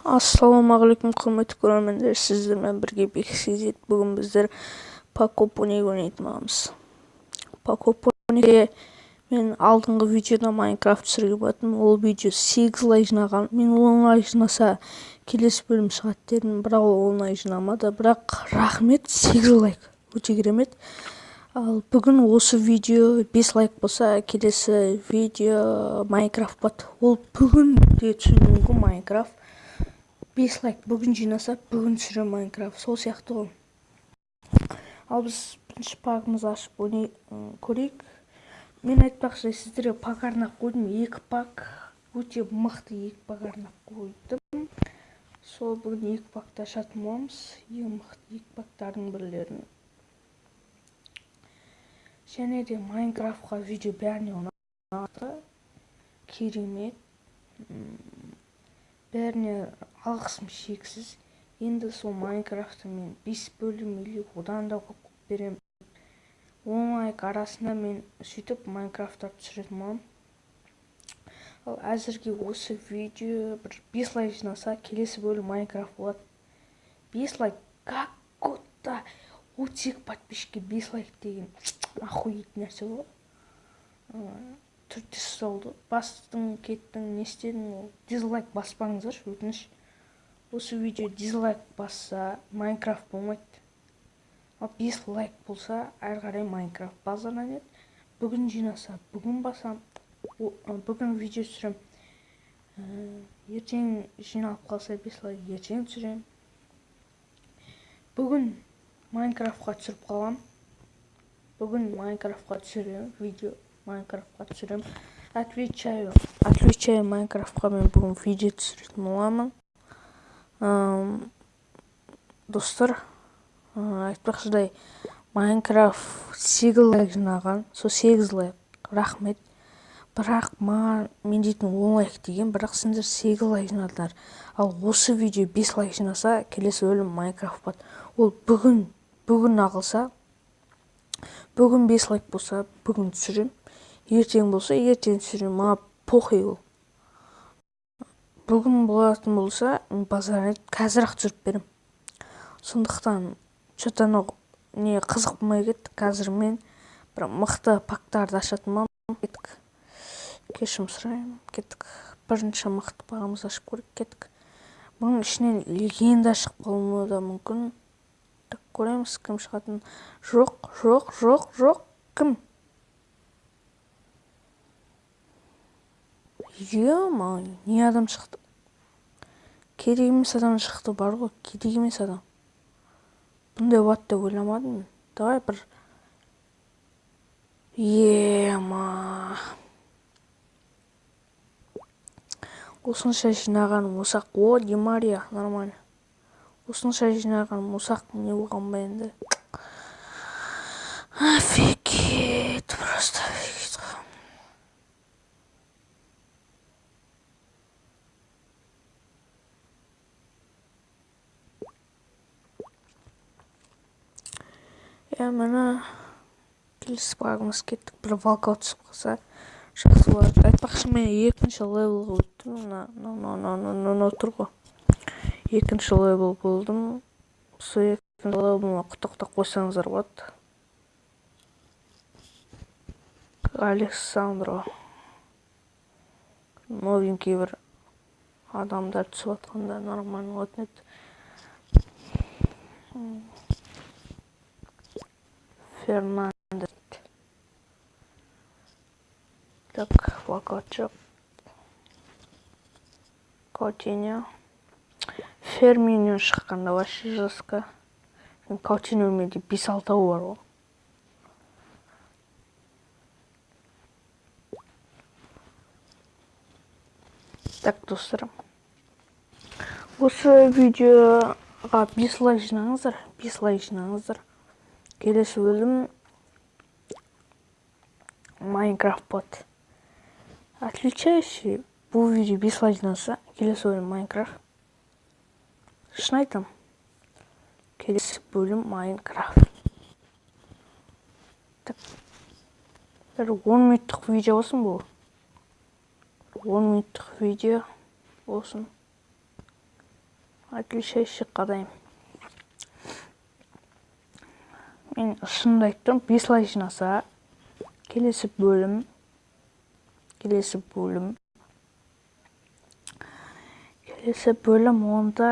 Ассалаумағалейкум, құрметті көрермендер, сіздермен бірге Бексизет. Бүгін біздер Покопоник ойнайтын боламыз. Покопоникте мен алдыңғы видеода Майнкрафт түсірген болатынмын. Ол видео 8 лайк жинаған. Мен 10 лайк жинаса келесі бөлім шығады дедім, бірақ ол 10 лайк жинамады. Бірақ рахмет, 8 лайк өте керемет. Ал бүгін осы видео 5 лайк болса, келесі видео Майнкрафт болады. Ол бүгін де түсуі мүмкін Майнкрафт. 5 лайк бүгін жинаса, бүгін түсіремін Майнкрафт. Сол сияқты ғой. Ал біз бірінші пагымызды ашып көрейік. Мен айтпақшы, сіздерге пак арнап қойдым. 2 пак, өте мықты 2 пак арнап қойдым. Сол бүгін 2 пакты ашатын боламыз. Ең мықты 2 пактардың бірлерін. Және де Майнкрафтқа видео бәріне ұнады. Керемет. Бәріне алғысым шексіз. Енді сол Майнкрафтты мен 5 бөлім или одан да көп беремін. 10 лайк арасында мен сөйтіп Майнкрафтты түсіретін боламын. Ал әзірге осы видео бір 5 лайк жинаса, келесі бөлім Майнкрафт болады. 5 лайк, как будто 32 подписчикке 5 лайк деген охуеть нәрсе ғой. Түртес болды. Бастың, кеттің, не істедің ол? Дизлайк баспаңыздаршы, өтініш. Осы видео дизлайк басса, Майнкрафт болмайды. Ал 5 лайк болса, әрі қарай Майнкрафт базардан еді. Бүгін жинаса, бүгін басам, бүгін видео түсірем. Ертең жиналып қалса 5 лайк, ертең түсірем. Бүгін Майнкрафтқа түсіріп қалам. Бүгін Майнкрафтқа түсірем, видео Майнкрафтқа түсірем. Отвечаю, отвечаю, Майнкрафтқа мен бүгін видео түсіретін боламын. Достар, айтпақшыдай, Майнкрафт 8 лайк жинаған. Сол 8 лайк, рахмет. Бірақ маған, мен дейтін 10 лайк деген, бірақ сендер 8 лайк жинадыңдар. Ал осы видео 5 лайк жинаса, келесі бөлім Майнкрафт болады. Ол бүгін ағылса, бүгін 5 лайк болса, бүгін түсірем. Ертең болса, ертең түсірем. Маған похуй ол. Бүгін болатын болса, мен базардан қазір-ақ түсіріп беремін. Сондықтан чё-то анау не қызық болмай кетті. Қазір мен бір мықты пактарды ашатын боламын. Кеттік. Кешірім сұраймын. Кеттік. Бірінші мықты пагымызды ашып көрейік. Кеттік. Бұның ішінен легенда шығып қалуы да мүмкін. Так, көреміз кім шығатынын. Жоқ, жоқ, жоқ, жоқ. Кім? Ё-моё, не адам шықты? Керек емес адам шықты бар ғой, керек емес адам. Бұндай болады деп ойламадым. Давай бір. Ема. Осынша жинағаным осақ. О, Ди Мария, нормально. Осынша жинағаным осақ, не болған ба енді? Офигеть, просто офигеть. Иә, міне келесі пагымыз, кеттік. Бір волкаут түсіп қалса жақсы болады. Айтпақшы, мен екінші левелға өттім. Мына, мынау, мынау, мынау, мынау тұр ғой. Екінші левел болдым. Сол екінші левеліме құттықтап қойсаңыздар болады. Александро. Новенький бір адамдар түсіп жатқанда нормально болатын еді. Фернандес. Так, волкаут жоқ. Каутиньо. Фермино шыққанда вообще жестко. Каутиньо менде 5-6 бар ғой. Так, достар. Осы видеоға 5 лайк жинаңыздар. 5 лайк жинаңыздар. Келесі бөлім Майнкрафт болады. Отвечающий, бұл видео 5 лайк жинаса, келесі бөлім Майнкрафт. Шын айтам. Келесі бөлім Майнкрафт. Так. Бір 10 минуттық видео болсын бұл. 10 минуттық видео болсын. Отличающий қараймын. Мен шынымды айтып тұрмын, 5 лайк жинаса, келесі бөлім, келесі бөлім, келесі бөлім онда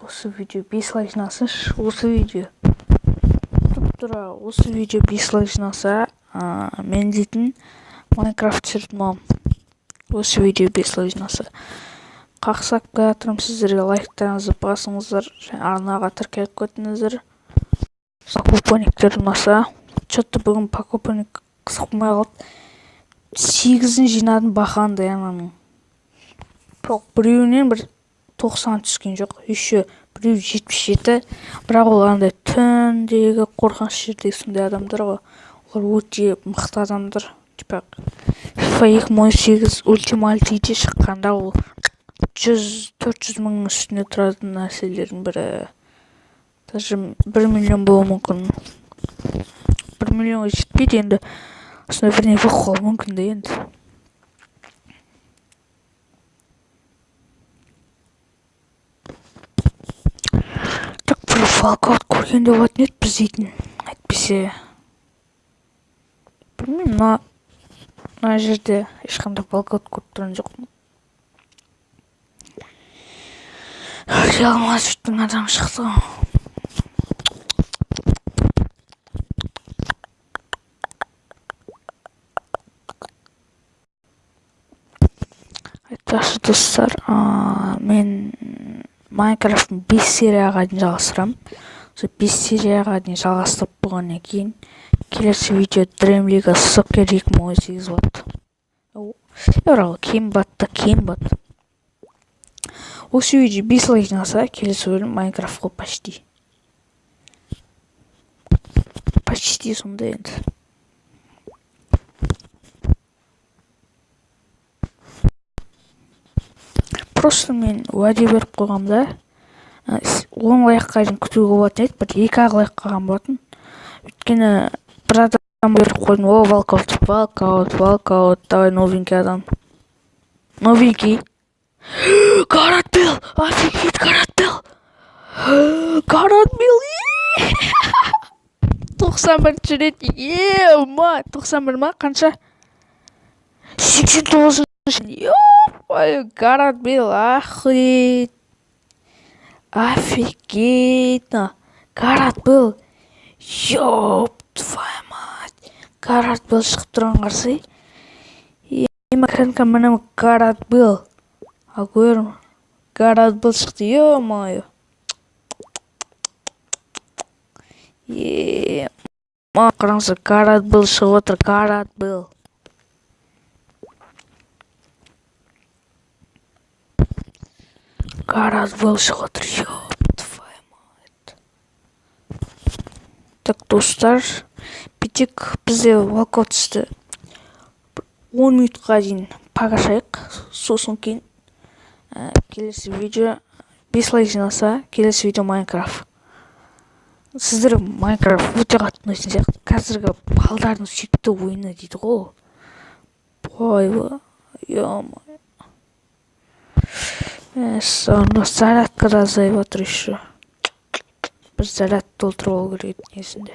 осы видео 5 лайк жинасыншы, осы видео. Тұп-тура осы видео 5 лайк жинаса, мен дейтін Майнкрафт түсіретін боламын. Осы видео 5 лайк жинаса. Қақсап келатырмын, сіздерге лайктарыңызды басыңыздар, және арнаға тіркеліп кетіңіздер. Покупниктер ұнаса, чё-то бүгін покупник қызық болмай қалды. 8-ін жинадым бақандай ананың. Жоқ, біреуінен бір 90 түскен жоқ. Еще біреу 77. Бірақ ол андай түндегі қорқыныш жердегі сондай адамдар ғой. Олар өте мықты адамдар. Типа FIFA 2018 Ultimate Team шыққанда ол 100-400 мыңның үстінде тұратын нәрселердің бірі. Даже 1 миллион болуы мүмкін. 1 миллионға жетпейді енді. Сондай бірдеңе болып қалуы мүмкін де енді. Так, бір walkout көргенде болатын еді біз дейтін. Әйтпесе, білмеймін, мына жерде ешқандай walkout көріп тұрған жоқпын. Реал Мадридтің адамы шықты ғой. Айтпақшы достар, мен Майнкрафттың 5 серияға дейін жалғастырамын. Сол 5 серияға дейін жалғастырып болғаннан кейін келесі видео Dream League Soccer 2018 болады. Бірақ ол кейін батты, кейін батты. Осы видео 5 лайк жинаса, келесі бөлім Майнкрафт қой почти. Почти сондай енді. Просто мен уәде беріп қойғам да, 10 лайкқа дейін күтуге болатын еді, бір екі-ақ лайк қалған болатын. Өйткені бір адам беріп қойдым, о, walkout, walkout, walkout, давай новенький адам. Новенький. Гарет Бейл! Офигеть, Гарет Бейл! Гарет Бейл! 91-ші рет, ема, 91 ма, қанша? 89-шы, ё-моё, Гарет Бейл, охуеть. Офигеть, Гарет Бейл, ёб твою мать. Гарет Бейл шығып тұрған қарсы. Ема, кәдімгі міне Гарет Бейл. Агуэро, Гарет Бейл шықты, ё-моё. Ема, қараңыздар, Гарет Бейл шығып отыр, Гарет Бейл. Гарет Бейл шығып отыр, ёб твою мать. Так, достар, бүйтейік, бізде walkout түсті. 10 минутқа дейін пағашайық, сосын кейін келесі видео 5 лайк жинаса, келесі видео Майнкрафт. Сіздер Майнкрафт өте қатты ұнайтын сияқты. Қазіргі балдардың сүйікті ойыны дейді ғой. Ой, ё-моё. Мәссаған, зарядка да азайып отыр еще. Бір заряд толтырып алу керек еді негізінде.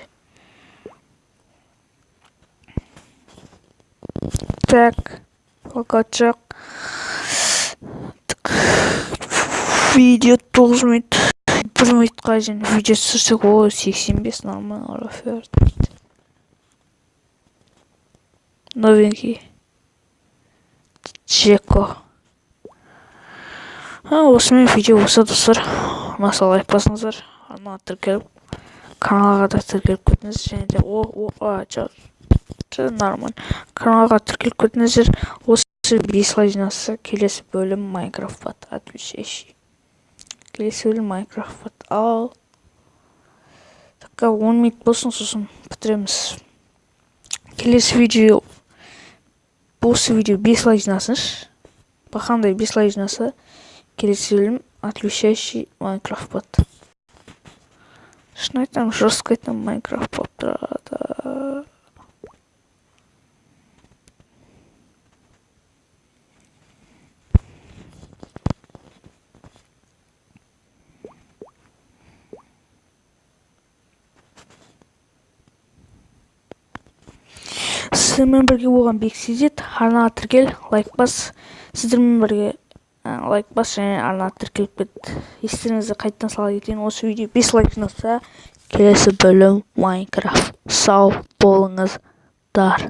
Так, walkout жоқ. Так, видео 9 минут. 1 минутқа дейін видео түсірсек, о, 85 нормально, оферт. Новенький. Джеко. Осымен видео болса, достар, ұнаса лайк басыңыздар, арнаға тіркеліп, каналға да тіркеліп кетіңіздер, және де, о, о, а, жо, жо, нормально. Каналға тіркеліп кетіңіздер. Осы 5 лайк жинаса, келесі бөлім Майнкрафт болады, отвечающий. Келесі бөлім Майнкрафт болады. Ал, так, 10 минут болсын, сосын бітіреміз. Келесі видео, осы видео 5 лайк жинасыншы. Бақандай 5 лайк жинаса, келесі бөлім отвечающий Майнкрафт болады. Шын айтамын, жестко айтамын, Майнкрафт болып тұрады. Сіздермен бірге болған Бек Сезет. Арнаға тіркел, лайк бас. Сіздермен бірге лайк бас және арнаға тіркеліп кет. Естеріңізге қайтадан сала кетейін, осы видео 5 лайк жинаса, келесі бөлім Майнкрафт. Сау болыңыздар.